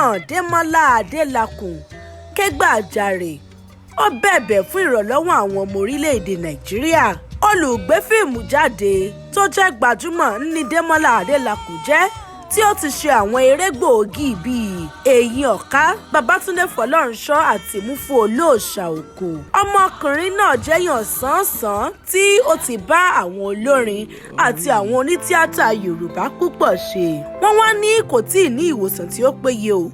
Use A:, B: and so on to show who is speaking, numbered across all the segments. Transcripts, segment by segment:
A: Gbajúmọ̀ Dèmọ́lá Adélakùn ké gbàjarè, ó bẹ̀bẹ̀ fún ìrànlọ́wọ́ àwọn ọmọ orílẹ̀-èdè Nàìjíríà. Olùgbé fíìmù jáde tó jẹ́ gbajúmọ̀ ní Dèmọ́lá Adélakùn jẹ́, tí ó ti ṣe àwọn eré gbòógì bíi Eyín Ọ̀ká, Babátúndé Fọlọ́runṣọ́ àti Múfú Olóòṣà Òkò. Ọmọkùnrin náà jẹ́yàn sánsan tí ó ti bá àwọn olórin àti àwọn onítíátà Yorùbá púpọ̀ ṣe. Wọ́n wá ní kò tíì ní ìwòsàn tí ó péye o.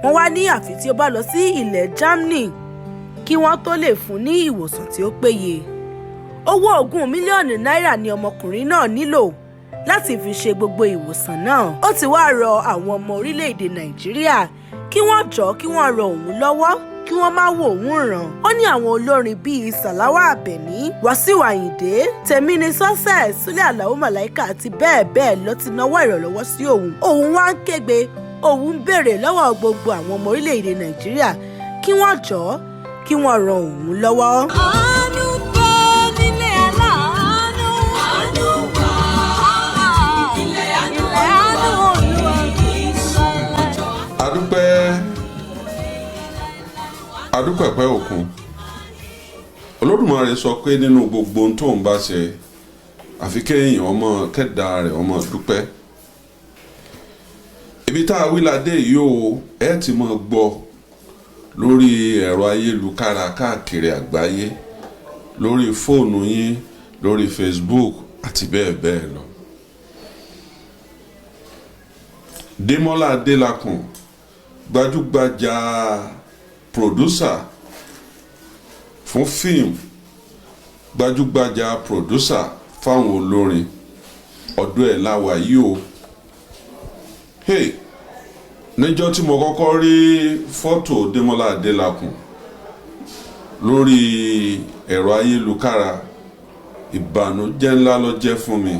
A: Wọ́n wá ní àfi tí ó bá lọ sí ilẹ̀ Germany kí wọ́n tó lè fún ní ìwòsàn tí ó péye. Owó 20 mílíọ̀nù náírà ni ọmọkùnrin náà nílò láti fi ṣe gbogbo ìwòsàn náà. Ó ti wá rọ àwọn ọmọ orílẹ̀-èdè Nàìjíríà kí wọ́n jọ̀ọ́, kí wọ́n ràn òun lọ́wọ́, kí wọ́n má wo òun ràn. Ó ní àwọn olórin bíi Sàláwà Àbẹ̀ní, Wàsíù Àyìndé, Tèmíní Success, Súlẹ̀ Àlàó Màláìkà àti bẹ́ẹ̀ bẹ́ẹ̀ lọ ti nawọ́ ìrànlọ́wọ́ sí òun. Òun wá ń kégbe, òun ń béèrè lọ́wọ́ gbogbo àwọn ọmọ orílẹ̀-èdè Nàìjíríà kí wọ́n jọ̀ọ́, kí wọ́n ran òun lọ́wọ́.
B: Àánú bẹ nílé aláàánú. Àánú wà. Ilé àánú Olúwa.
C: Adúpẹ́, adúpẹ̀pẹ́ òkun. Olódùmarè sọ pé nínú gbogbo ohun tó ń bá ṣe, àfi kéèyàn ọmọ kẹ́dà rẹ̀ ọmọ dúpẹ́. Ibi tá a wí la dé yìí o. Ẹ ti máa gbọ́ lórí ẹ̀rọ ayélujára káàkiri àgbáyé, lórí fóònù yín, lórí Facebook àti bẹ́ẹ̀ bẹ́ẹ̀ lọ. Démọ́lá Adélakùn, gbajúgbajà producer fún fíìmù, gbajúgbajà producer fáwọn olórin, ọ̀dọ̀ ẹ̀ la wà yìí o. Hey, níjọ́ tí mo kọ́kọ́ rí fọ́tò Démọ́lá Adélakùn lórí ẹ̀rọ ayélujára, ìbànújẹ́ ńlá ló jẹ́ fún mi.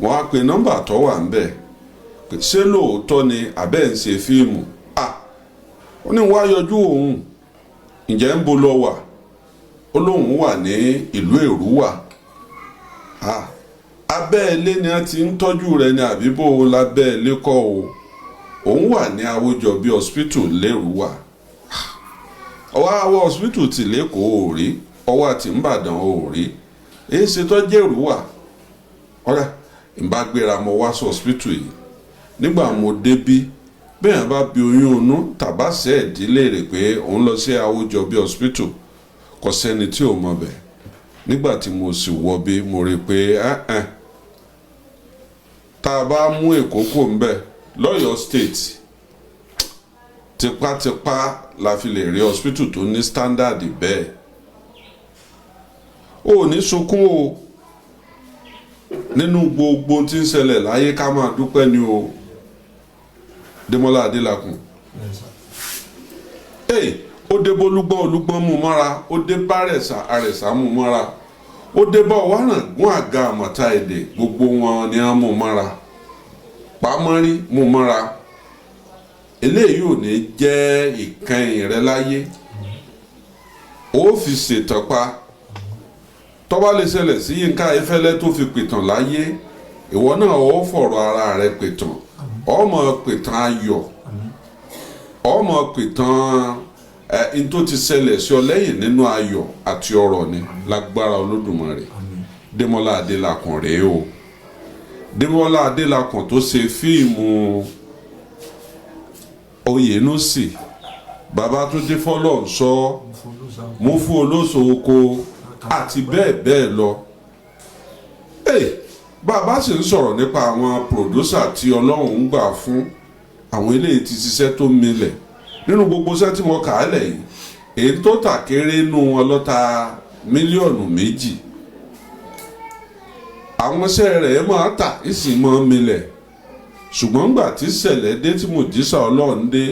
C: Mo á pe nọ́mbà tó wà ń bẹ̀ pé ṣé lóòótọ́ ni àbẹ́ ń ṣe fíìmù? Ah, ó ní wá yọjú òun. Ǹjẹ́ ń bo lọ wà? Ó lóun wà ní ìlú Èrúwà. Ah, abẹ́ ilé ni a ti ń tọ́jú rẹ̀ ní àbíbò lábẹ́ ilé kọ́ o. Òun wà ní Awójọbí Hospital lérúwà. Ọwọ́ àwọ̀ hospital ti lẹ́kọ̀ọ́ ò rí, ọwọ́ àti Ìbàdàn ò rí, èyí ṣe tọ́jú Èrúwà. Ọ̀rẹ́ ìbá gbéra, mo wá sí hospital yìí. Nígbà mo débí, bẹ́ẹ̀ bá bi oyún inú tàbáṣẹ́ ìdílé rẹ̀ pé òun lọ sí Awójọbí Hospital, kò sẹ́ni tí ò mọ̀ bẹ̀. Nígbà tí mo sì wọ bí, mo rí i pé tá a bá mú Èkó kò ń bẹ̀ lọ́yọ̀ọ́ State, tipátipá la fi lè rí hospital tó ní standard bẹ́ẹ̀. O ò ní sunkún o. Nínú gbogbo tí ń ṣẹlẹ̀ láyé, ká máa dúpẹ́ ni o. Démọ́lá Adélakùn, ee, ó dé bólúgbọ́n, olúgbọ́n mú mọ́ra. Ó dé bárẹ̀sà, àrẹ̀sà mú mọ́ra. Ó dé bá ọ̀wárangún àga àmọ̀ta èdè, gbogbo wọn ni wọ́n mú mọ́ra. Pamọ́rí mú mọ́ra. Eléyìí ò ní jẹ́ ìkẹyìn rẹ láyé. Ó fi ṣètàn pa. Tó bá lè ṣẹlẹ̀ sí Yínká Ayéfẹ́lẹ́ tó fi pìtàn láyé, ìwọ náà ó fọ̀rọ̀ ara rẹ pìtàn. Ọmọ pìtàn ayọ̀, ọmọ pìtàn ẹ n tó ti ṣẹlẹ̀ sí ọ lẹ́yìn nínú ayọ̀ àti ọrọ̀ ni lágbára Olódùmarè. Démọ́lá Adélakùn rèé o. Démọ́lá Adélakùn tó ṣe fíìmù Oyènúsì, Babátúndé Fọlọ́runṣọ́, Múfú Olóṣò Oko àti bẹ́ẹ̀ bẹ́ẹ̀ lọ. Hey, bàbá sì ń sọ̀rọ̀ nípa àwọn producer tí Ọlọ́run ń gbà fún. Àwọn eléyìí ti ṣiṣẹ́ tó milẹ̀. Nínú gbogbo iṣẹ́ tí mo kà á lẹ̀ yìí, èyí tó tà kéré nù wọn lọ́ta 2 mílíọ̀nù. Àwọn iṣẹ́ rẹ̀ máa tà, ìsìn máa milẹ̀. Ṣùgbọ́n gbà tí ṣẹlẹ̀ dé, tí mùjísà Ọlọ́run dé,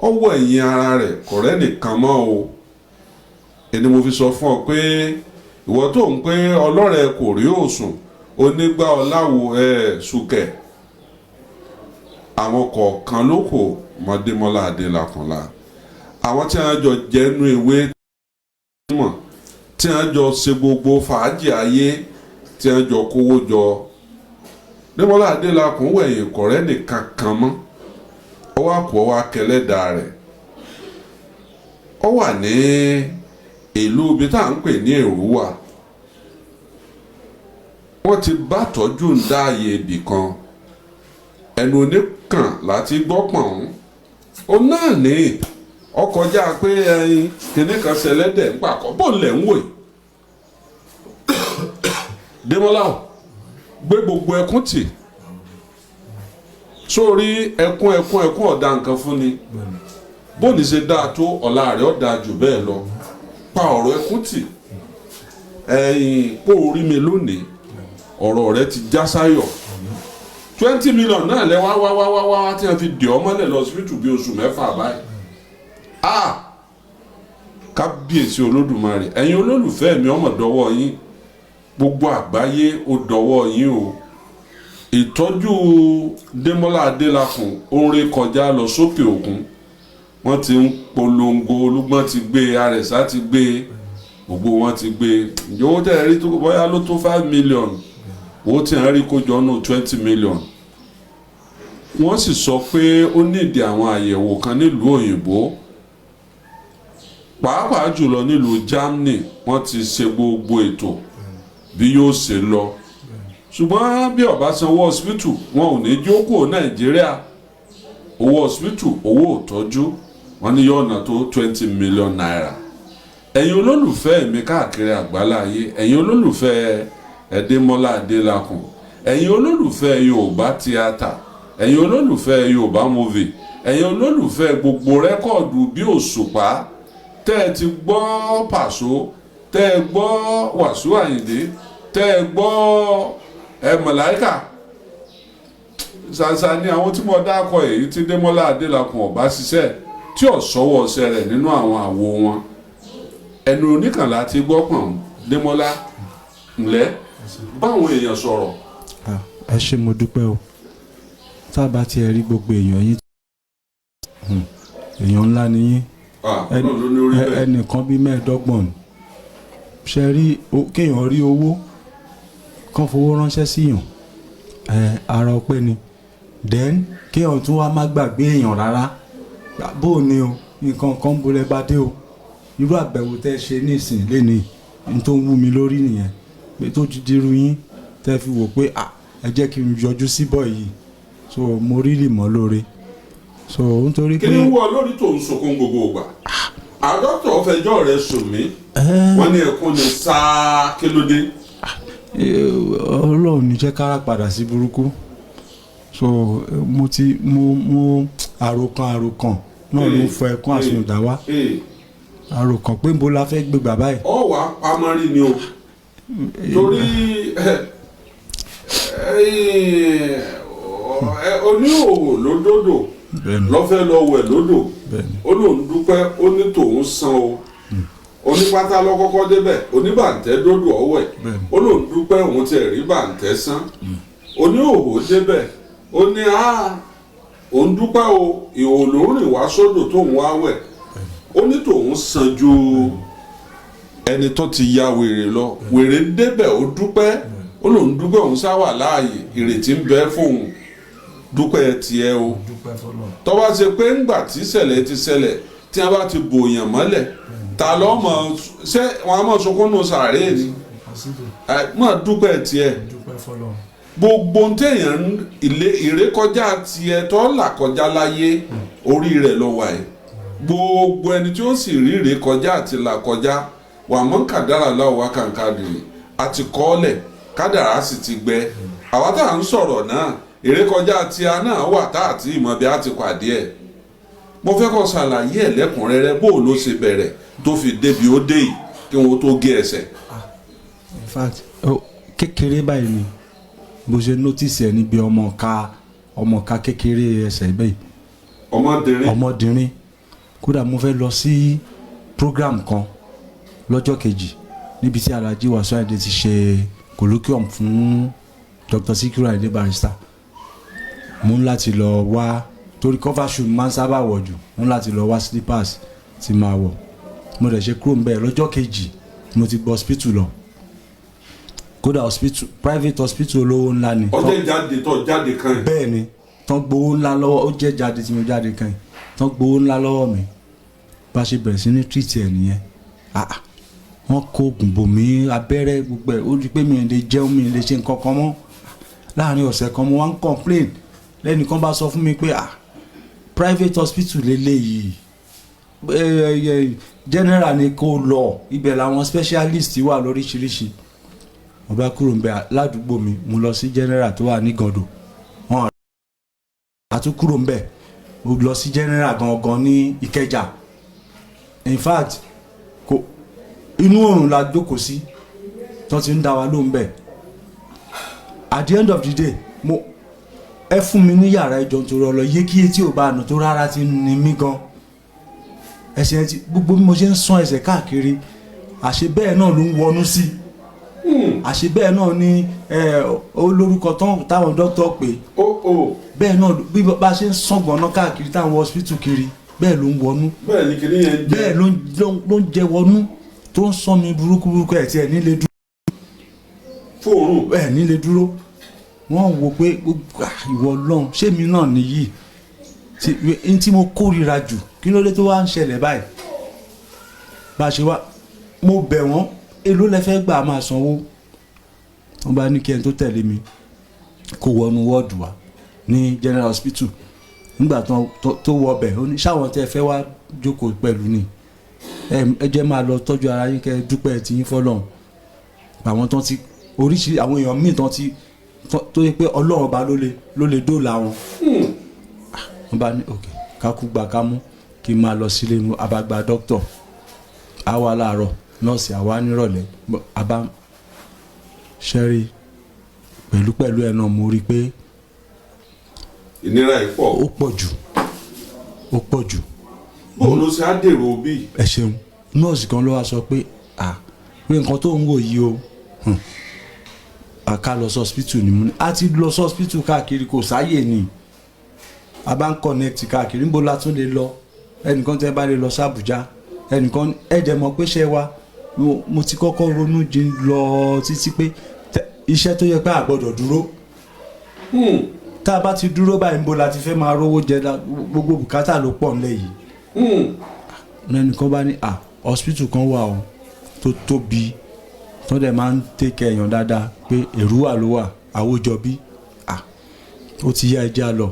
C: ọwọ́ ẹ̀yìn ara rẹ̀ kọ̀rẹ́ nìkan mọ́ o. Ẹni mo fi sọ fún ọ pé ìwọ tó ń pé ọlọ́rẹ̀ kò rí òsùn onígbà ọ̀làwò ẹ̀ sùkẹ̀, àwọn kọ̀ọ̀kan ló kò mọ Démọ́lá Adélakùnlá, àwọn tí wọ́n jọ jẹ́nu ìwé mọ̀, tí wọ́n jọ ṣe gbogbo fàájì ayé, tí wọ́n jọ kówó jọ. Démọ́lá Adélakùn wẹ̀yìn kọ̀rẹ́ nìkan kan mọ́. Ó wá kú, ó wá kẹlẹ́dàá rẹ̀. Ó wà ní ìlú ibi tá à ń pè ní Èrúwà. Wọ́n ti bá tọ́jú ń dá ààyè ibì kan, ẹnu oníkàn láti gbọ́ pọ̀n. Ó náà ní ọkọjá pé ẹyin kìnnì kan ṣẹlẹ́dẹ̀ ń pàkọ́ bó lẹ̀ ń wò yìí. Démọ́lá o, gbé gbogbo ẹkún tì sórí ẹkún, ẹkún, ẹkún ọ̀dà nǹkan fún ni. Bóni ṣe dáa tó, ọ̀la rẹ̀ ó dáa jù bẹ́ẹ̀ lọ. Pa ọ̀rọ̀ ẹkún tì. Ẹ̀yìn kó o rí mi lónìí, ọ̀rọ̀ rẹ ti já sáyọ̀. 20 million náà lẹ wá wá wá wá wá tí wọ́n fi dì ọ́ mọ́lẹ̀ lọ síbítù bí oṣù 6 báyìí. Ah, kábíyèsí Olódùmarè! Ẹ̀yin olólùfẹ́ mi, ọmọ dọ́wọ́ yín, gbogbo àgbáyé ó dọ́wọ́ yín o. Ìtọ́jú Démọ́lá Adélakùn ó ń ré kọjá lọ sókè òkun. Wọ́n ti ń polongo, Olúgbọ́n ti gbé, Àrẹ̀sá ti gbé, gbogbo wọn ti gbé. Ǹjẹ́ owó tẹ̀ rí tó bóyá ló tó 5 million, owó tí wọ́n rí kó jọ nù 20 million. Wọ́n sì sọ pé ó nídìí àwọn àyẹ̀wò kan nílùú òyìnbó, pàápàá jùlọ nílùú Germany. Wọ́n ti ṣe gbogbo ètò bí yóò ṣe lọ, ṣùgbọ́n bí ó bá sanwó hospital, wọn ò ní jókòó Nàìjíríà. Owó hospital, owó ìtọ́jú, wọn ní yóò ná tó ₦20 million. Ẹ̀yin olólùfẹ́ mi káàkiri àgbáláyé, ẹ̀yin olólùfẹ́ Ẹ̀dẹ́mọ́lá Adélakùn, ẹ̀yin olólùfẹ́ Yorùbá tíátà, ẹ̀yin olólùfẹ́ Yorùbá movie, ẹ̀yin olólùfẹ́ gbogbo record bí Òṣùpá, tẹ́ ẹ ti gbọ́ Pàṣọ, tẹ́ ẹ gbọ́ Wàsíù Àyìndé, tẹ́ ẹ gbọ́ ẹ Màláíkà, ṣàṣà ni àwọn tí mo dákọ èyí tí Démọ́lá Adélakùn ọ̀bá ṣiṣẹ́ tí ò sọ́wọ́ ọṣẹ rẹ̀ nínú àwọn àwo wọn. Ẹnu oníkànlá ti gbọ́ pọ̀n. Démọ́lá, ńlẹ́ báwọn èèyàn sọ̀rọ̀.
D: Ẹ ṣé, mo dúpẹ́ o. Tá a bá tiẹ̀ rí gbogbo èèyàn yín, èèyàn ńlá ni yín.
C: Ọlọ́run ló ní orí bẹ́ẹ̀.
D: Ẹnìkan bíi 25 ṣe rí kéèyàn rí owó kán fowó ránṣẹ́ síyàn, ara ọpẹ́ ni. Then kéèyàn tún wá má gbàgbé èèyàn rárá. Bó o ní o, nǹkan kan ń bolẹ̀ bá dé o. Irú àbẹ̀wò tẹ́ ṣe nísìn lénìí n tó ń wú mi lórí nìyẹn, pé tó ti dirú yín tẹ́ fi wò pé, ah, ẹ jẹ́ kí n yọjú sí bọ̀ yìí. So mo rí lì mọ́ lóore, so nítorí
C: Kí
D: pé
C: ni wọ́ lórí tó ń sunkún gbogbo ìgbà? Àdọ́tọ̀ fẹjọ́ rẹ̀ sùn mí, wọ́n ní ẹkún ni sáà. Kí ló dé?
D: Ọlọ́run ní jẹ́ kára padà sí burúkú. So mo ti mo àròkàn, àròkàn náà ló ń fọ ẹkún àsundà wá. Àròkàn pé nbo la fẹ́ gbé bàbá yìí.
C: Ọ wà pamọ́rí ni o, torí oníhòòhò ló dódò lọ́fẹ́ lọ wẹ̀ lódò. Ó lóun dúpẹ́, ó ní tòun san o. Onípátá lọ́kọ́kọ́ débẹ̀, oníbàǹtẹ́ dódò ọ̀wẹ̀, ó lóun dúpẹ́, òun ti rí bàǹtẹ́ san. Oníhòòhò débẹ̀, ó ní a òun dúpẹ́ o, ìhòòhò lòún rìn wá sódò tóun wá wẹ̀, ó ní tòun san ju ẹni tó ti ya wèrè lọ. Wèrè débẹ̀, ó dúpẹ́, ó lóun dúpẹ́, òun sá wà láàyè, ìrètí ń bẹ fóun. Dúpẹ́ tiẹ̀ o. Tó bá ṣe pé ńgbà tí ìṣẹ̀lẹ̀ ti ṣẹlẹ̀, tí wọ́n bá ti bòyàn mọ́lẹ̀, ta ló mọ̀? Ṣé wọn á mọ̀ sunkún nù sàárè ni? Mọ̀ dúpẹ́ tiẹ̀. Gbogbo téèyàn ìrékọjá tiẹ̀ tó là kọjá láyé, orí rẹ̀ ló wà ẹ́. Gbogbo ẹni tí ó sì rí ìrékọjá àti là kọjá wà mọ́, kàdárà láwọ̀ wá kàǹkà dìrì àti kọ́ọ̀lẹ̀, kádàrá sì ti gbẹ. Àwa tá à ń sọ̀rọ̀ náà, ìrékọjá tí a náà wà tá àti ìmọ̀ bí a ti pàdé ẹ̀. Mo fẹ́ kó ṣàlàyé ẹ̀ lẹ́kùnrẹ́rẹ́, bó o ló ṣe bẹ̀rẹ̀ tó fi débi ó dé yìí, kí wọ́n tó gé ẹsẹ̀.
D: In fact, kékeré báyìí ni bó ṣe notice ẹ níbi ọmọ ká kékeré ẹsẹ̀ bẹ́ẹ̀.
C: Ọmọdérin.
D: Ọmọdérin. Kódà mo fẹ́ lọ sí program kan lọ́jọ́ kejì níbi tí Alhaji Wasiu Ayinde ti ṣe colloquium fún Dr. Sikiru Ayinde Barrister. Mo ń láti lọ wá, torí cover shoe máa ń sábà wọ̀ jù, mo ń láti lọ wá slippers tí máa wọ̀. Mo dẹ̀ ṣe kúrò ń bẹ́ẹ̀ lọ́jọ́ kejì, mo ti gbọ́ hospital lọ. Kódà hospital, private hospital olówó ńlá ni.
C: Ọjọ́ ìjáde tó jáde kan yìí.
D: Bẹ́ẹ̀ ni. Tán gbowó ńlá lọ́wọ́, ó jẹ́ jáde tí mo jáde kan yìí, tán gbowó ńlá lọ́wọ́ mi. Bá a ṣe bẹ̀rẹ̀ sí ní treat ẹ̀ nìyẹn. Ah, ah, wọ́n kó oògùn bò mí, abẹ́rẹ́, gbogbo ẹ̀. Ó di pé mi ò lè jẹun, mi ò lè ṣe nǹkan kan mọ́. Láàrin ọ̀sẹ̀ kan, mo wá ń complain. Lẹ́nìkan bá sọ fún mi pé, ah, private hospital lélẹ́yìí, general ni kó lọ, ibẹ̀ làwọn specialist wà lóríṣiríṣi. Mo bá kúrò ń bẹ ládùúgbò mi, mo lọ sí general tó wà ní Gàndò. Wọn àtún kúrò ń bẹ, mo lọ sí general gangan ní Ìkẹjà. In fact, kò inú oòrùn la jókòó sí tó ti ń dá wa lóhùn bẹ́ẹ̀. At the end of the day, mo ẹ fún mi ní yàrá ìjọ nítorí ọlọ yékíyé tí ò bá nù tó rárá ti ní mí gan. Ẹsẹ̀ ti gbogbo bí mo ṣe ń sán ẹsẹ̀ káàkiri, àṣé bẹ́ẹ̀ náà ló ń wọnú sí, àṣé bẹ́ẹ̀ náà ni ó lórúkọ tán táwọn dókítà pè.
C: Ó ó.
D: Bẹ́ẹ̀ náà bí bá ṣe ń sán gbọ̀nà káàkiri táwọn hospital kiri, bẹ́ẹ̀ ló ń wọnú.
C: Bẹ́ẹ̀ ni kìnìún yẹn ń jẹ.
D: Bẹ́ẹ̀ ló ń jẹ wọnú, tó ń sán mi burúkú burúkú, ẹ̀ tí ẹ̀ nílé dúró.
C: Fóònù.
D: Ẹ̀ nílé dúró. Wọ́n wò pé, ah, ìwọ Ọlọ́run, ṣé mi náà nìyí tí n tí mo kórìíra jù, kí ló dé tó wá ń ṣẹlẹ̀ báyìí? Bá a ṣe wá, mo bẹ̀ wọ́n, èló lẹ fẹ́ gbà, máa sanwó. Wọ́n bá ní kí ẹni tó tẹ̀lé mi kó wọnú wọ́ọ̀dù wa ní general hospital. Nígbà tó wọ bẹ̀, ó ní sáwọn tẹ́ fẹ́ wá jókòó pẹ̀lú ni, ẹ jẹ́ máa lọ tọ́jú ara yín, kẹ́ ẹ dúpẹ́ tí yín fọlọ́run. Àwọn tó ti oríṣiríṣi, àwọn èèyàn míì tó ti tó yẹ pé Ọlọ́run ọba ló lè dóòlà wọn. Wọ́n bá ní ok, kákú gba kámú, kí n máa lọ sílé nu. Abagba dókítọ̀ àwa láàárọ̀, nọ́ọ̀sì àwa nírọ̀lẹ́. Abá ṣẹ́rí pẹ̀lú pẹ̀lú ẹ̀ náà, mo rí i pé
C: Ìnira yìí pọ̀.
D: Ó pọ̀ jù, ó pọ̀ jù.
C: Bóun ló ṣe á dèrò bí?
D: Ẹ ṣeun. Nọ́ọ̀sì kan ló wá sọ pé, ah, pé nǹkan tó ń wò yìí o, àká lọ sí hospital ni. Mo ní a ti lọ sí hospital káàkiri, kò sáyè ni, a bá ń connect káàkiri, níbo la tún lè lọ? Ẹnìkan tẹ́ bá lè lọ sí Àbújá, ẹnìkan ẹ dẹ̀ mọ̀ pé ṣẹ́ wa, mo ti kọ́kọ́ ronú jin lọ títí pé iṣẹ́ tó yẹ pé a gbọ́dọ̀ dúró. Tá a bá ti dúró báyìí, níbo la ti fẹ́ máa rówó jẹ? Gbogbo bùkátà ló pọ̀ ńlẹ̀ yìí. Ẹnìkan bá ní, à, hospital kan wà o tó tóbi, tó dẹ̀ máa ń take èèyàn dáadáa, pé Èrúwà ló wà, Àwòjọbí. À, ó ti yá, ẹjẹ́ á lọ.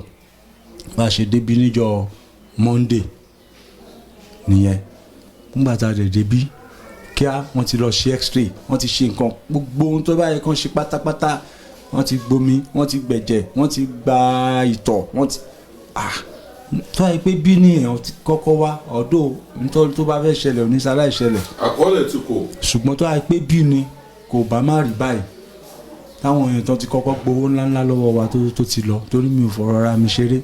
D: Bá a ṣe débí níjọ́ Monday nìyẹn. Nígbà tá a dẹ̀ débí kíá, wọ́n ti lọ ṣe x-ray, wọ́n ti ṣe nǹkan, gbogbo ohun tó bá yẹ kán ṣe pátápátá. Wọ́n ti gbomi, wọ́n ti gbẹ̀jẹ̀, wọ́n ti gba ìtọ̀, wọ́n ti, ah, tó yẹ pé bí ní èèyàn ti kọ́kọ́ wá ọ̀dọ́ nítorí tó bá fẹ́ ṣẹlẹ̀, oníṣàlàyé ṣẹlẹ̀.
C: Àkọọ́lẹ̀ tí kò.
D: Ṣùgbọ́n tó yẹ pé bí ni kò bá má rí báyìí, táwọn èèyàn tó ti kọ́kọ́ gbowó ńláńlá lọ́wọ́ wa tó ti lọ, torí mi ò fọ̀rọ̀ ra mi ṣeré.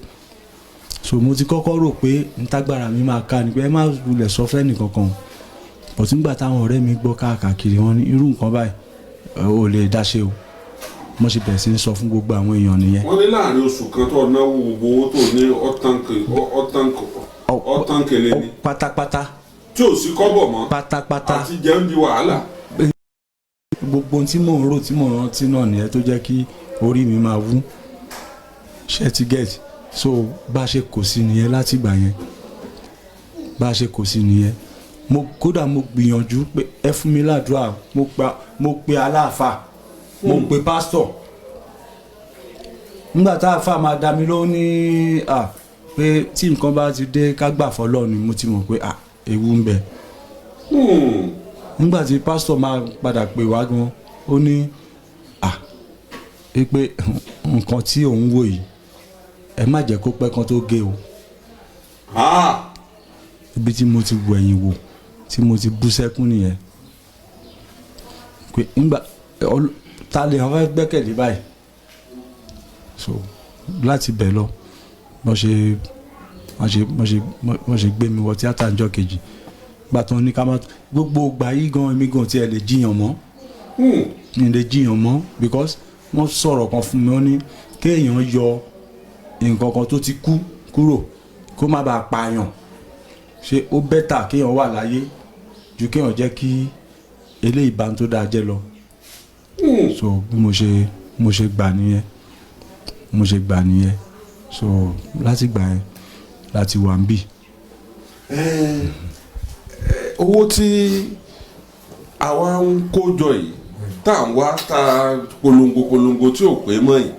D: So mo ti kọ́kọ́ rò pé ntágbára mi máa ká ni, pé ẹ má wulẹ̀ sọ fẹ́ nìkankan. But nígbà táwọn ọ̀rẹ́ mi gbọ́ káàkiri, wọn ní irú nǹkan báyìí ò lè dáṣe o. Mo ṣe bẹ̀rẹ̀ sí ní sọ fún gbogbo àwọn èèyàn nìyẹn.
C: Wọ́n ní láàrin oṣù kan tó náwó, gbogbo owó tó ní ọ̀tánkele ni.
D: Pátápátá.
C: Tí ò sí kọ́bọ̀ mọ́.
D: Pátápátá.
C: Àti jẹun di wàhálà.
D: Gbogbo ohun tí mò ń rò, tí mò ń rántí náà nìyẹn tó jẹ́ kí orí mi máa wú. Ṣe ti get? So bá a ṣe kò sí nìyẹn láti ìgbà yẹn, bá a ṣe kò sí nìyẹn. Mo kódà mo gbìyànjú pé ẹ fún mi ládùúrà, mo pa, mo pe aláàfáà, mo pe pásítọ̀. Nígbà tá àáfàá máa dá mi lóhùn ní à pé tí nǹkan bá ti dé, ká gbà fọlọ́ ni, mo ti mọ̀ pé à ewu ń bẹ. Nígbà tí pásítọ̀ máa padà pè wá gan, ó ní à pé nǹkan tí òun wò yìí, ẹ má jẹ́ kó pẹ́ kan tó gé o. Ibi tí mo ti wò ẹ̀yìn wò, tí mo ti bú sẹ́kún nìyẹn, pé ńgbà ta lè wọ́n fẹ́ gbẹ́kẹ̀lé báyìí? So láti bẹ̀ lọ, wọ́n ṣe gbé mi wọ tíátà níjọ́ kejì. Gbà tó ní ká má gbogbo ìgbà yìí gan, èmi gan tiẹ̀ lè jiyàn mọ́, mi lè jiyàn mọ́, because wọ́n sọ̀rọ̀ kan fún mi, wọ́n ní kéèyàn yọ nǹkan kan tó ti kú kúrò kó má bàa pààyàn, ṣé ó better kéèyàn wà láyé ju kéèyàn jẹ́ kí eléyìí bá ń tó dáa jẹ́ lọ. So bí mo ṣe gbà nìyẹn, mo ṣe gbà nìyẹn. So láti gbà yẹn láti wà ń bì.
C: Owó tí àwa ń kó jọ yìí, tá à ń wá, tá a polongo polongo tí ò pé mọ́ yìí,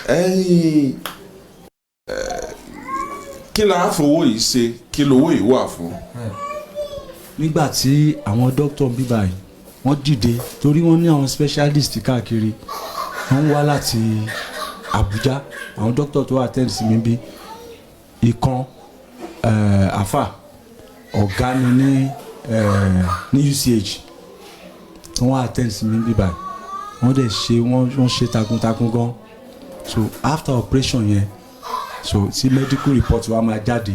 C: ẹ̀yin, kí la á fowó yìí ṣe? Kí lowó yìí wà fún?
D: Nígbà tí àwọn dókítà ń bí báyìí, wọ́n dìde torí wọ́n ní àwọn specialist káàkiri, wọ́n wá láti Abuja. Àwọn dókítà tó attend sí mi bí ìkan, àfà ọ̀gá ni ní UCH, wọ́n attend sí mi bí báyìí. Wọ́n dẹ̀ ṣe, wọ́n ṣe takuntakun gan. So after operation yẹn, so tí medical report wa máa jáde,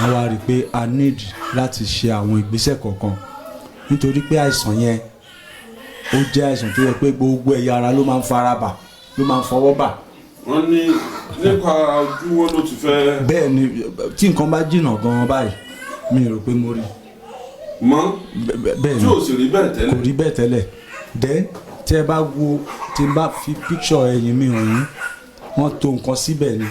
D: wọ́n wá rí i pé a need láti ṣe àwọn ìgbésẹ̀ kọ̀ọ̀kan, nítorí pé àìsàn yẹn, ó jẹ́ àìsàn tó yẹ pé gbogbo ẹ̀yà ara ló máa ń fara bà, ló máa ń fọwọ́ bà.
C: Wọ́n ní nípa ojú wọn ló ti fẹ́.
D: Bẹ́ẹ̀ ni, tí nǹkan bá jìnnà gan-an báyìí, mi rò pé mo rí.
C: Mọ́.
D: Bẹ́ẹ̀
C: Tí
D: ni.
C: ò sì rí bẹ́ẹ̀
D: Kò
C: tẹ́lẹ̀.
D: rí bẹ́ẹ̀ tẹ́lẹ̀. Then tí ẹ bá wo, tí n bá fi picture ẹ̀yìn mi hàn yín, wọ́n to nǹkan síbẹ̀ ni.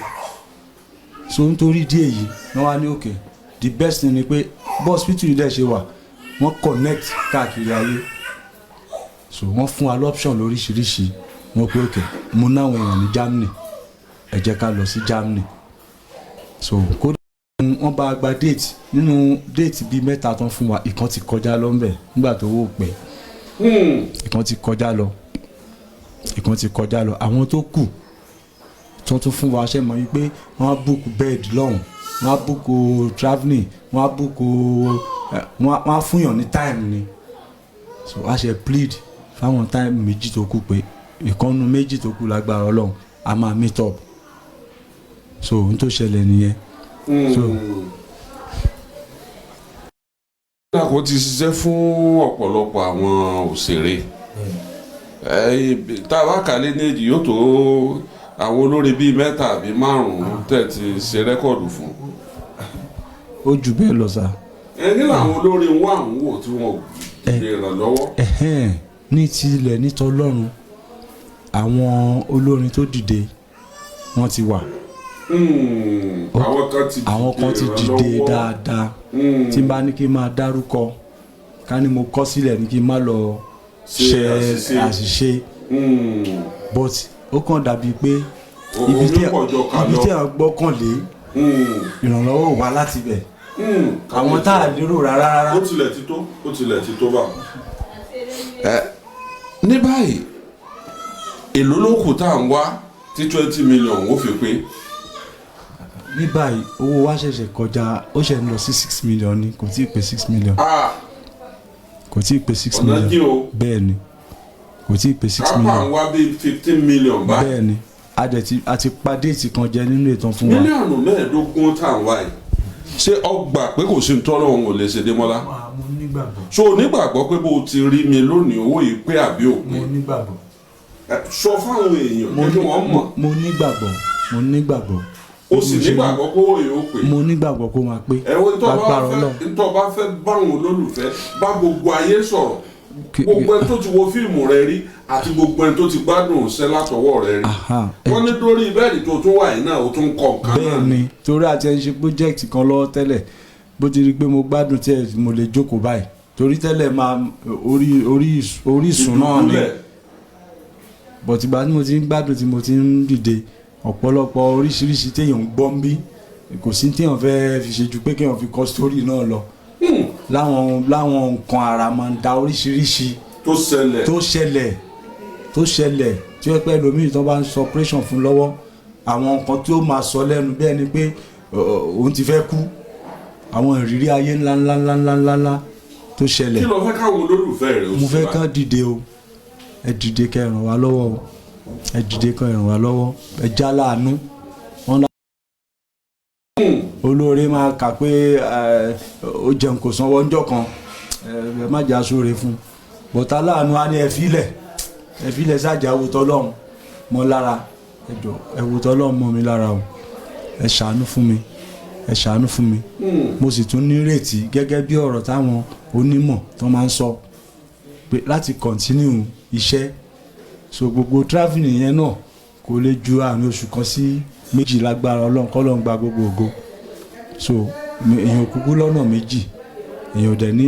D: So nítorí díẹ̀ yìí, wọ́n wá ní okay, the best thing ni pé bó hospital yìí dẹ̀ ṣe wà, wọ́n connect káàkiri ayé. So wọ́n fún wa l'option lóríṣiríṣi. Wọ́n pé okay, mo náwọn èèyàn ní Germany, ẹ jẹ́ ká lọ sí Germany. So kódà wọ́n bá gba date nínú date bíi mẹ́ta tán fún wa, ìkan ti kọjá lọ ńbẹ̀ nígbà tó wò pẹ́. Ìkan ti kọjá lọ, ìkan ti kọjá lọ. Àwọn tó kù tó tún fún wa, ṣe mọ̀ wípé wọ́n á book bed lọ́hùn, wọ́n á book travelling, wọ́n á book, wọ́n á fúnyàn ní time ni. So a ṣe plead fáwọn time méjì tó kù pé ìkànnù méjì tó kù, lágbára Ọlọ́run, a máa meet up. So ohun tó ṣẹlẹ̀ nìyẹn. So
C: Dàpọ̀ ti ṣiṣẹ́ fún ọ̀pọ̀lọpọ̀ àwọn òṣèré. Tá a bá kà lé ní èjì, yóò tó àwọn olórin bíi mẹ́ta àbí márùn-ún tẹ̀ ti ṣe record fún.
D: Ó jù bẹ́ẹ̀ lọ sá.
C: Ẹ ní làwọn olórin wà ń wò tí wọn lè ràn lọ́wọ́.
D: Ẹ̀hẹ́n, ní tilẹ̀ nítọ́lọ́run, àwọn olórin tó dìde, wọ́n ti wà.
C: Àwọn kan ti dìde.
D: Àwọn kan ti dìde
C: ìrànlọ́wọ́.
D: dáadáa. Tí n bá ní kí n máa dárúkọ, ká ní mo kọ sílẹ̀ ní kí n má lọ
C: ṣe
D: ṣe
C: àṣìṣe.
D: Àṣìṣe, but ó kàn dàbí pé ibi
C: Omi
D: tí
C: pọ̀ jọ ká
D: ibi
C: lọ.
D: tí à ń gbọ́kànlé, ìrànlọ́wọ́ wá láti bẹ̀, àwọn tá a lérò rárá rárá.
C: Ó tilẹ̀ ti tó, ó tilẹ̀ ti tó bá. Ẹ ní báyìí, èló ló kù tá à ń wá tí 20 million ó fi pé?
D: Ní báyìí, owó wa ṣẹ̀ṣẹ̀ kọjá, ó ṣẹ̀ ń lọ sí 6 million ni, kò tí ì pé 6 million.
C: Ah,
D: Kò tí ì pé six
C: ọ̀nà
D: million.
C: jìn o.
D: Bẹ́ẹ̀ ni, kò tí ì pé six
C: kápá ń
D: million.
C: wá bíi 15 million báyìí.
D: Bẹ́ẹ̀ ni, a dẹ̀ ti a ti pa date kan jẹ nínú ìtàn fún wa.
C: 15 mílíọ̀nù tá à ń wá yìí, ṣé ọgbà pé kò sí ntọ́nà òun ò lè ṣe, Démọ́lá?
D: Mo nígbàgbọ́.
C: So onígbàgbọ́ pé bó o ti rí mi lónìí, owó yìí pé àbí ò pé?
D: Mo nígbàgbọ́.
C: Ẹ, sọ fáwọn èèyàn jẹ́ kí wọ́n mọ̀.
D: Mo nígbàgbọ́, mo nígbàgbọ́.
C: O sì nígbàgbọ́ pé owó yìí ó pé?
D: Mo nígbàgbọ́ kó máa pé.
C: Ẹ wo ntọ́ bá
D: Lágbára
C: fẹ́
D: Ọlọ́run.
C: Ntọ́ bá fẹ́ báwọn olólùfẹ́, bá gbogbo ayé sọ̀rọ̀, gbogbo ẹni tó ti wo fíìmù rẹ rí àti gbogbo ẹni tó ti gbádùn ṣẹ́ látọwọ́ rẹ rí. Wọ́n ní lórí bed tó tún wà yìí náà, ó tún kọ nǹkan
D: Bẹ́ẹ̀
C: náà.
D: ni, torí àti ẹ̀ ń ṣe project kan lọ́wọ́ tẹ́lẹ̀, bó ti rí i pé mo gbádùn tí ẹ mo lè jókòó báyìí, torí tẹ́lẹ̀ máa orí ìsùn náà ni.
C: Ìdùbúlẹ̀.
D: But ìgbà tí mo ti ń gbádùn, tí mo ti ń dìde, ọ̀pọ̀lọpọ̀ oríṣiríṣi téèyàn ń gbọ́ ń bí, kò sí téèyàn fẹ́ fi ṣe ju pé kéèyàn fi kọ story náà lọ, láwọn nǹkan àràmàǹdà oríṣiríṣi
C: tó ṣẹlẹ̀.
D: Tó ṣẹlẹ̀ tí ó pẹ́ lómi tó bá ń sọ operation fún lọ́wọ́, àwọn nǹkan tí ó máa sọ lẹ́nu bẹ́ẹ̀ ni pé òun ti fẹ́ kú, àwọn ìrírí ayé ńlá ńlá ńlá ńlá ńlá ńlá tó ṣẹlẹ̀.
C: Kí ló fẹ́ káwọn olólùfẹ́ rẹ̀ ó
D: Mo
C: ṣe
D: fẹ́
C: báyìí?
D: kán dìde o. Ẹ dìde kẹ́ ràn wá lọ́wọ́ o. Ẹ dìde kẹ́ ràn wá lọ́wọ́. Ẹ já láàánú wọn lá. Olóore máa kà pé ó jẹun kò sanwó ńjọ́ kan, ẹ má jẹ́ aṣọ́re fún un bọ̀tá láàánú á ní ẹ filẹ̀, ẹ filẹ̀ ṣáàjà, wo tọ́lọ́run mọ́ lára. Ẹ jọ, ẹ wo tọ́lọ́run mọ́ mi lára o. Ẹ ṣàánú fún mi, ẹ ṣàánú fún mi. Mo sì tún nírètí gẹ́gẹ́ bí ọ̀rọ̀ táwọn onímọ̀ tó máa ń sọ pé láti continue iṣẹ́. So gbogbo travelling yẹn náà kò Kò lè ju àárín oṣù kan sí méjì, lágbára Ọlọ́run, kọ́lọ́run gba gbogbo ògo. So èèyàn kúkú lọ́nà méjì, èèyàn ò dẹ̀ ní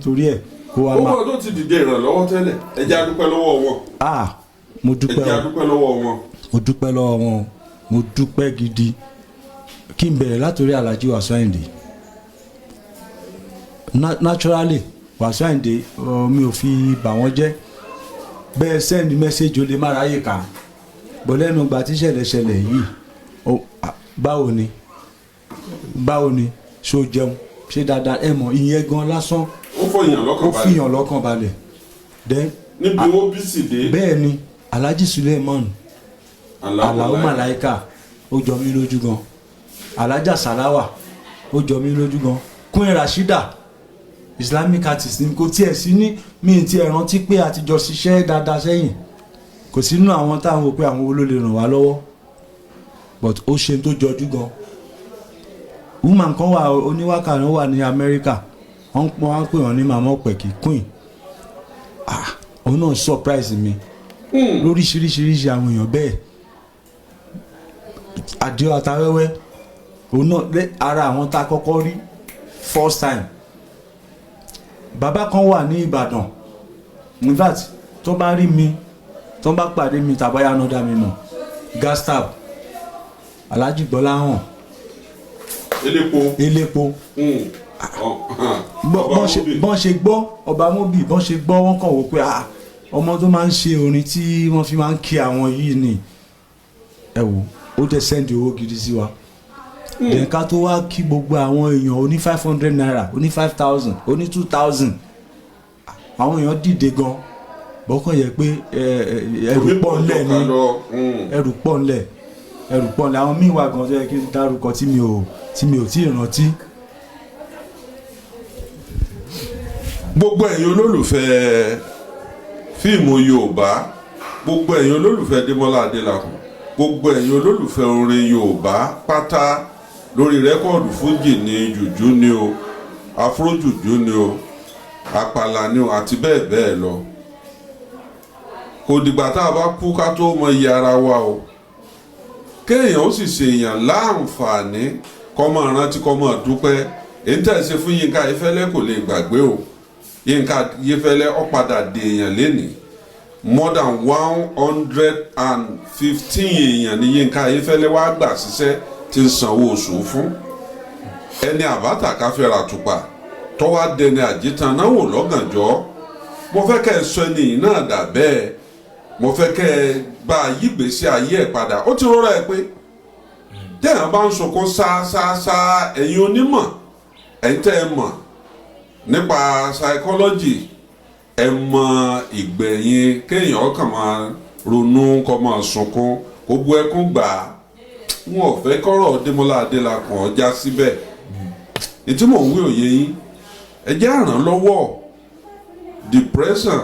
D: torí ẹ̀ kó wa máa.
C: Gbogbo tó ti dìde ìrànlọ́wọ́ tẹ́lẹ̀, ẹ jẹ́ a dúpẹ́ lọ́wọ́ wọn.
D: Ah, mo
C: Ẹ
D: dúpẹ́
C: jẹ́
D: o.
C: a dúpẹ́ lọ́wọ́ wọn.
D: Mo dúpẹ́ lọ́wọ́ wọn o. Mo dúpẹ́ gidi. Kí n bẹ̀rẹ̀ látòrí Alhaji Wasiu Ayinde. Naturally, Wasiu Ayinde, mi ò fi bà wọ́n jẹ́. Bẹ́ẹ̀ send message, ó lè má ráyè kà á bọ́ lẹ́nu ìgbà tí ìṣẹ̀lẹ̀ ṣẹlẹ̀ yìí. Báwo ni, báwo ni, ṣó jẹun, ṣé dáadáa? Ẹ mọ̀, ìyẹn gan lásán
C: Ó fọyàn lọ́kàn
D: ó
C: balẹ̀.
D: fìyàn lọ́kàn balẹ̀. Then
C: Níbi ó bí sì dé.
D: Bẹ́ẹ̀ ni Alhaji Suleiman Alao Malaika, ó jọ mí lójú gan. Alhaja Salawa, ó jọ mí lójú gan. Queen Rashida, Islamic artist ni, kò tiẹ̀ sí ní mi ti ẹ̀ rántí pé a ti jọ ṣiṣẹ́ dáadáa sẹ́yìn. Kò sínú àwọn táwọn wò pé àwọn wo ló lè ràn wá lọ́wọ́, but ó ṣe tó jọjú gan. Woman kan wà, oníwákà náà, wà ní Amẹ́ríkà, wọ́n pè wọ́n ní Màmá Ọ̀pẹ̀kì Queen. Ah, òun náà surprise mi lóríṣiríṣiríṣi. Àwọn èèyàn bẹ́ẹ̀, Àdìo Àtàwẹ́wẹ́, òun náà lé ara àwọn tá a kọ́kọ́ rí first time. Bàbá kan wà ní Ìbàdàn, in fact, tó bá rí mi, tó bá pàdé mi, tàbáyà náà dá mi mọ̀, Gastab Alhaji Gbọ́láhàn.
C: Elépo.
D: Elépo. Bọ́n ṣe gbọ́ ọba mobi, bọ́n ṣe gbọ́, wọ́n kàn wò pé, ah, ọmọ tó máa ń ṣe orin tí wọ́n fi máa ń kí àwọn yìí ni. Ẹ wò ó, dẹ̀ send owó gidi sí wa. Then ká tó wá kí gbogbo àwọn èèyàn oní ₦500, oní 5,000, oní 2,000, àwọn èèyàn dìde gan. Bọ́kàn yẹ pé ẹrù pọ̀ ńlẹ̀ ni, ẹrù pọ̀ ńlẹ̀, ẹrù pọ̀ ńlẹ̀. Àwọn míì wà gan tó yẹ kí n dárúkọ tí mi ò tí ì rántí.
C: Gbogbo ẹ̀yin olólùfẹ́ fíìmù Yorùbá, gbogbo ẹ̀yin olólùfẹ́ Démọ́lá Adélakùn, gbogbo ẹ̀yin olólùfẹ́ orin Yorùbá pátá, lórí record, fújì ní, jùjú ni o, afro jùjú ni o, àpàlà ni o, àti bẹ́ẹ̀ bẹ́ẹ̀ lọ, kò dìgbà tá a bá kú ká tó mọ iye ara wa o. Kéèyàn ó sì ṣèèyàn láǹfààní, kó máa rántí, kó máa dúpẹ́. Èyí tẹ̀ ṣe fún Yínká Ayéfẹ́lẹ́, kò lè gbàgbé o. Yínká Ayéfẹ́lẹ́, ó padà dèèyàn lénìí. More than 115 èèyàn ní Yínká Ayéfẹ́lẹ́ wá gbà síṣẹ́, tí ń sanwó oṣù fún. Ẹni àbáta káfíńrà tùpà tọ́wá dẹni àjítan náà wò lọ́gànjọ́. Mo fẹ́ kẹ́ ẹ sọ ẹni yìí náà dà bẹ́ẹ̀. Mo fẹ́ kẹ́ ẹ bá a yí gbèsè ayé ẹ̀ padà. Ó ti rọra ẹ pé téèyàn bá ń sunkún sáásáásá. Ẹ̀yin onímọ̀, ẹ̀yin tẹ́ ẹ mọ̀ nípa psychology, ẹ mọ ìgbẹ̀yìn kéèyàn kàn máa ronú, kó máa sunkún, kó bu ẹkún gbà á. Wọn ò fẹ́ kọ́rọ̀ Démọ́lá Adélakùn ọjà síbẹ̀. Ìtí mò ń wí òye yín, ẹ jẹ́ àràn lọ́wọ́. Depression,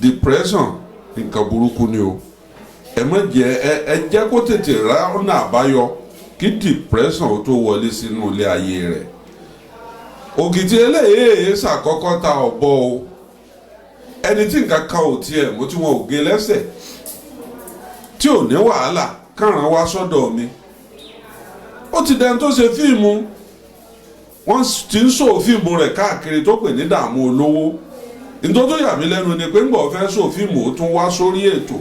C: depression, nǹkan burúkú ni o. Ẹ má jẹ́ ẹ jẹ́ kó tètè rá ọ̀nà àbáyọ kí depression ó tó wọlé sínú ilé ayé rẹ̀. Òkìtì eléyìí ṣàkọ́kọ́ ta ọ̀bọ o. Ẹni tí nǹkan kan ò tiẹ̀ mú, tí wọn ò gé lẹ́sẹ̀, tí ò ní wàhálà kàràn wá sọ́dọ̀ mi, ó ti dẹni tó ṣe fíìmù, wọ́n ti ń sọ fíìmù rẹ̀ káàkiri, tó pè ní Dààmú Olówó. Nítorí tó yà mí lẹ́nu ni pé ńgbọ̀ fẹ́ sọ fíìmù, ó tún wá sórí ètò.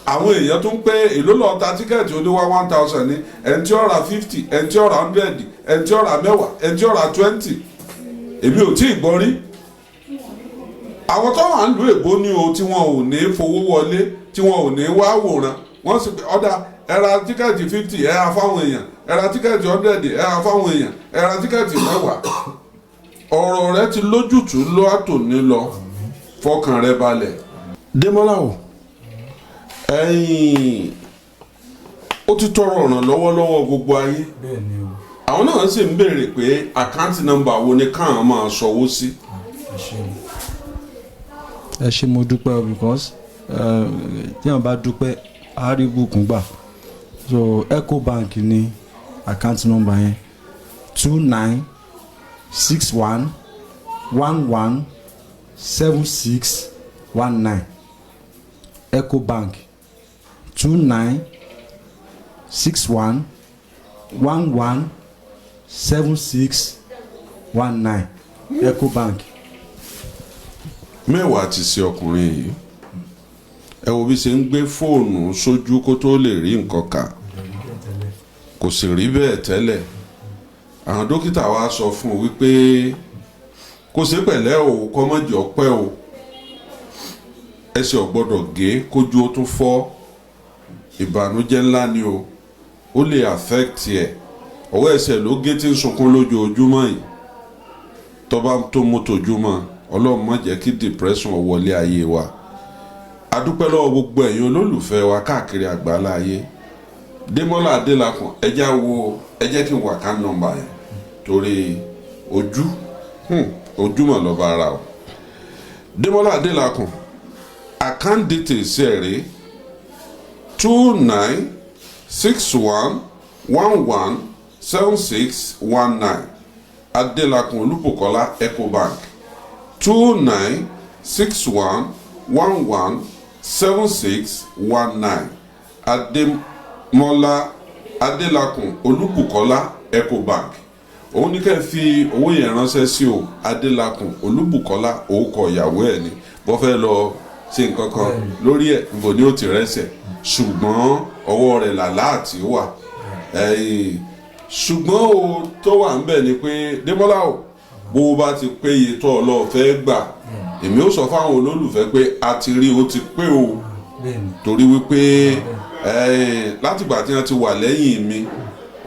C: Àwọn èèyàn tún pé èló lọ́ọ́ ta ticket? Ó ní wá 1,000 ní. Ẹni tí ó ra 50, ẹni tí ó ra 100, ẹni tí ó ra 10, ẹni tí ó ra 20, èmi ò tí ì gbọ́ rí. Àwọn tó wà ń lu èbó ní o, tí wọn ò ní fowó wọlé, tí wọn ò ní wá wòran, wọ́n sì pé ọ̀dà, ẹ ra ticket 50, ẹ ra fáwọn èèyàn, ẹ ra ticket 100, ẹ ra fáwọn èèyàn, ẹ ra ticket 10. Ọ̀rọ̀ rẹ ti lójútùú lọ́tòní lọ, fọkàn rẹ balẹ̀. Démọ́lá o, ẹ̀yin ó ti tọrọ ìrànlọ́wọ́ lọ́wọ́ gbogbo ayé.
D: Bẹ́ẹ̀ ni o.
C: Àwọn náà sì ń béèrè pé account number wo ni káwọn máa sọwọ́ sí.
D: Ẹ ṣé, ẹ ṣé, mo dúpẹ́ o, because tí wọ́n bá dúpẹ́, á rí bùkún gbà. So Ecobank ní account number yẹn, 2961117619. Ecobank, 2961117619, Ecobank.
C: Mẹ́wàá ti ṣe ọkùnrin yìí. Ẹ wo bí ṣe ń gbé fóònù sójú kó tó lè rí nǹkan kà. Kò sì rí bẹ́ẹ̀ tẹ́lẹ̀. Àwọn dókítà wa sọ fún un wípé kó ṣe pẹ̀lẹ́ o, kó má jẹ́ ọpẹ́ o, ẹsẹ̀ ò gbọ́dọ̀ gé kójú ó tún fọ́. Ìbànújẹ́ ńlá ni o, ó lè affect ẹ̀. Ọwọ́ ẹsẹ̀ ló gé tí ń sunkún lójoojúmọ́ yìí. Tọ́ba tó mú tojúmọ́, Ọlọ́run má jẹ́ kí depression wọlé ayé wa. A dúpẹ́ lọ́wọ́ gbogbo ẹ̀yin olólùfẹ́ wa káàkiri àgbáńlá ayé. Démọ́lá Adélakùn, ẹ já wo, ẹ jẹ́ kí n wà ká nọ́mbà yẹn torí ojú ojúmọ̀ lọ́ba ara o. Démọ́lá Adélakùn, account details ẹ̀ rí: 2961117619, Adélakùn Olúbùkọ́lá, Ecobank, 2961117619, Adémọ́lá Adélakùn Olúbùkọ́lá, Ecobank. Òun ní kẹ́ fi owó yẹn ránṣẹ́ sí o. Adélakùn Olúbùkọ́lá, òkọ ìyàwó ẹ̀ ni. Bọ́ fẹ́ lọ ṣe nǹkan kan lórí ẹ̀, níbo ni ó ti rẹ́sẹ̀? Ṣùgbọ́n ọwọ́ rẹ̀ làlá àti wà ẹ̀yìn. Ṣùgbọ́n o tó wà ń bẹ̀ ni pé, Démọ́lá o, bó o bá ti pé iye tó ọ lọ fẹ́ gbà, èmi ó sọ fáwọn olólùfẹ́ pé a ti rí o ti pé o, torí wípé látìgbà tí wọ́n ti wà lẹ́yìn mi,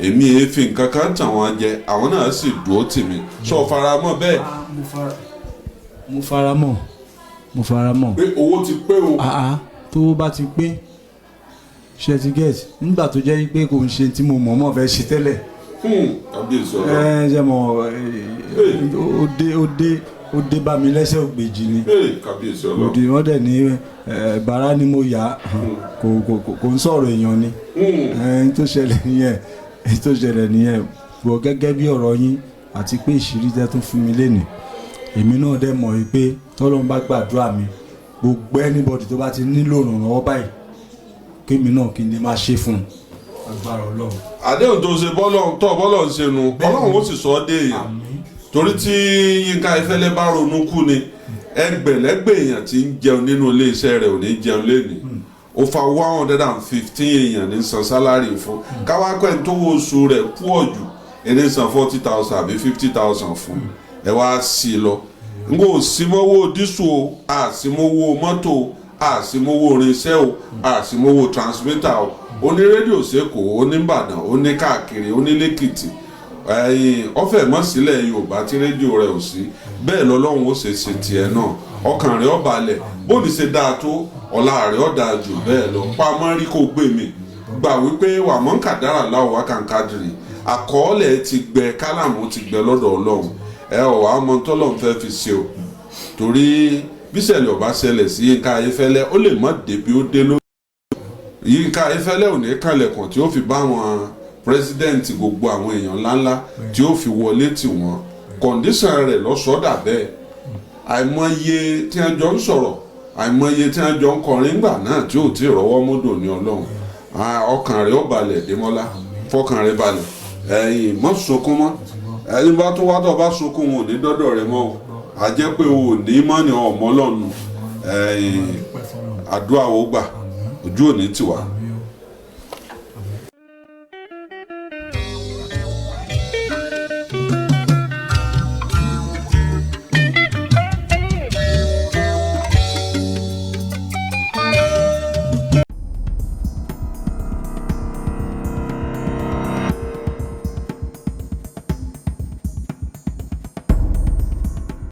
C: èmi èé fi nǹkan kan tàn wọ́n jẹ, àwọn náà sì dúró tì mí. Sọ faramọ́ bẹ́ẹ̀?
D: Mo fara mọ́, mo fara mọ́.
C: Pé owó ti pé o.
D: Àá, tó bá ti pé, ṣe ti get, nígbà tó jẹ́ pé kò ń ṣe tí mo mọ̀ọ́mọ̀ fẹ́ ṣe tẹ́lẹ̀.
C: Kábíyèsí Ọlọ́run.
D: Ẹ ṣe mọ̀, ó dé, ó dé, ó dé bá mi lẹ́sẹ̀ ògbèjì ni.
C: Kábíyèsí Ọlọ́run.
D: Òdì wọ́n dẹ̀ ní bàrà ni mo yà kò kò kò ń sọ̀rọ̀ èèyàn ni. Ẹni tó ṣẹlẹ̀ nìyẹn, ẹni tó ṣẹlẹ̀ nìyẹn. Bọ̀ gẹ́gẹ́ bí ọ̀rọ̀ yín àti pé ìṣírí tẹ́ tún fún mi lénìí, èmi náà dẹ̀ mọ̀ wípé tọ́lọ́run bá gbàdúrà mi, gbogbo anybody tó bá ti nílò ìrànlọ́wọ́ báyìí, kémi náà kí n lè máa ṣe fún un, agbára Ọlọ́run.
C: Àdéhùn tó ṣe bọ́lọ̀ tó bọ́lọ̀ ń ṣe nu, Ọlọ́run ó sì sọ ọ́ dé èèyàn, torí tí Yínká Ayéfẹ́lẹ́ bá ronú kú ni, ẹgbẹ̀lẹ́gbẹ̀ èèyàn tí ń jẹun nínú iléeṣẹ́ rẹ̀ ò ní jẹun lénìí. Ó fa 115 èèyàn ní san salary fún káwá pẹ́ tó wo oṣù rẹ̀ púọ̀ jù, ẹni san 40,000 àbí 50,000 fún ẹ wá sí i lọ. N kò sí mọ́wọ́ diesel o, àsìmọ́wọ́ mọ́tò o, àsìmọ́wọ́ irinṣẹ́ o, àsìmọ́wọ́ transmitter o. Oní rédíò sẹ́kọ̀ọ́, oníbàdàn, oní káàkiri, onílẹ̀kìtì, ẹ̀yìn ọ̀fẹ́ mọ́ sílẹ̀ Yorùbá tí rédíò rẹ̀ ò sí. Bẹ́ẹ̀ lọ́lọ́run ó ṣe ṣe tiẹ̀ náà. Ọkàn rẹ̀ ó balẹ̀. Bóni ṣe dáa tó, ọ̀la rẹ̀ ó dáa jù bẹ́ẹ̀ lọ. Pamọ́ rí kó gbé mi gbà wípé wà mọ́ kàdárà láwọ̀ wá kàǹkàdìrì. Àkọọ́lẹ̀ ti gbẹ, kálàmù ti gbẹ lọ́dọ̀ Ọlọ́run. Ẹ ọ̀ wá mọ tọ́lọ́run fẹ́ fi ṣe o, torí bíṣẹ̀lẹ̀ ọba ṣẹlẹ̀ sí Yínká Ayéfẹ́lẹ́, ó lè mọ́ débi ó dé lórí. Yínká Ayéfẹ́lẹ́ ò ní kànlẹ̀kùn tí ó fi bá wọn president, gbogbo àwọn èèyàn ńláńlá tí ó fi wọlé tì wọ́n. Condition rẹ̀ lọ́sọ̀ọ́dà bẹ́ẹ̀. Àìmọye tí wọ́n jọ ń sọ̀rọ̀, àìmọye tí wọ́n jọ ń kọrin ńgbà náà tí ò tí ì rọ́wọ́ mọ́dò ní Ọlọ́run. Ọkàn rẹ̀ ó balẹ̀. Démọ́lá, fọkàn rẹ̀ balẹ̀. Ẹ̀yìn mọ́ sunkún mọ́. Ẹni bá tún wá tó bá sunkún, wọn ò ní dọ́dọ̀ rẹ̀ mọ́ o. A jẹ́ pé o ò ní mọ́ ni ọmọ lọ́nu. Ẹ̀yìn àdúrà wo gbà, ojú ò ní tiwa.